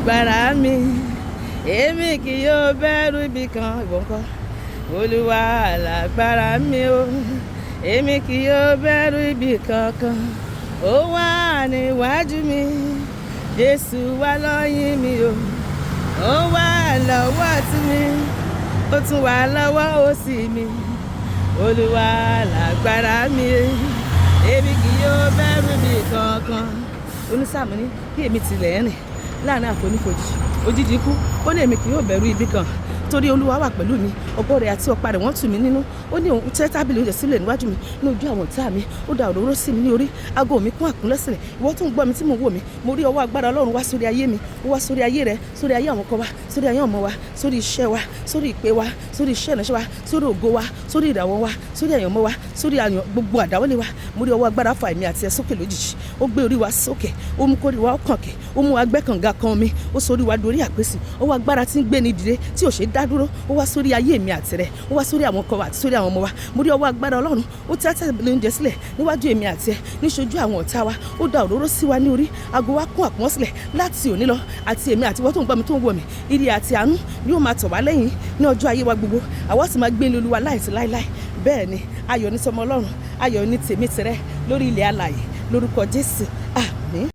Làgbára mi, èmi kì yóò bẹ̀rù ibi kan. Ìwọ ńkọ́? Olúwa làgbára mi o, èmi kì yóò bẹ̀rù ibi kankan. Ó wà níwájú mi, Jésù wà lọ́yìn mi o. Ó wà lọ́wọ́ ọ̀tún mi, ó tún wà lọ́wọ́ òsì mi. Olúwa làgbára mi, èmi kì yóò bẹ̀rù ibi kankan. Onísàmù ní bí èmi tilẹ̀ rìn láàrin àfonífojì òjijì ikú, ó ní èmi kì yóò bẹ̀rù ibi kan, torí Olúwa wà pẹ̀lú mi. Ọ̀gọ rẹ̀ àti ọ̀pá rẹ̀, wọ́n tù mí nínú. Ó ní òun tẹ́ tábìlì oúnjẹ sílẹ̀ níwájú mi ní ojú àwọn ọ̀tá mi. Ó da òróró sí mi ní orí, ago mi kún àkúnlẹ̀sílẹ̀. Ìwọ tó ń gbọ́ mi, tí mò ń wò mí, mo rí ọwọ́ agbára Ọlọ́run wá sórí ayé mi, ó wá sórí ayé rẹ, sórí ayé àwọn ọkọ wa, sórí ayé ọmọ wa, sórí iṣẹ́ wa, sórí ìpè wa, sórí iṣẹ́ ìránṣẹ́ wa, sórí ògo wa, sórí ìràwọ̀ wa, sórí àyànmọ́ wa, sórí àyàn gbogbo àdáwọ́lé wa. Mo rí ọwọ́ agbára fa èmi àti ẹ sókè lójijì. Ó gbé orí wa sókè, ó mú kórí wa ó kànkè, ó mú wa gbẹ́ kànga kan mi, ó sórí wa dorí àpèsè. Ọwọ́ agbára tí ń gbé ni dìde, tí ò ṣe dá dúró, ó wá sórí ayé mi àti rẹ, ó wá sórí àwọn ọkọ wa àti sórí àwọn ọmọ wa. Mo rí ọwọ́ agbára Ọlọ́run, ó tẹ́ tábìlì oúnjẹ sílẹ̀ níwájú èmi àti ẹ níṣojú àwọn ọ̀tá wa. Ó da òróró sí wa ní orí, ago wa kún àpọ́n sílẹ̀. Láti òní lọ, àti èmi àti ìwọ tó ń gbọ́ mi, tó ń wò mí, ire àti àánú yóò máa tọ̀ wá lẹ́yìn ní ọjọ́ ayé wa gbogbo. Àwa sì máa gbé ní Olúwa láìsí láíláí. Bẹ́ẹ̀ ni, ayọ̀ ní tọmọ Ọlọ́run, ayọ̀ ní tèmi tìrẹ lórí ilẹ̀ alààyè lórúkọ Jésù. Àmín.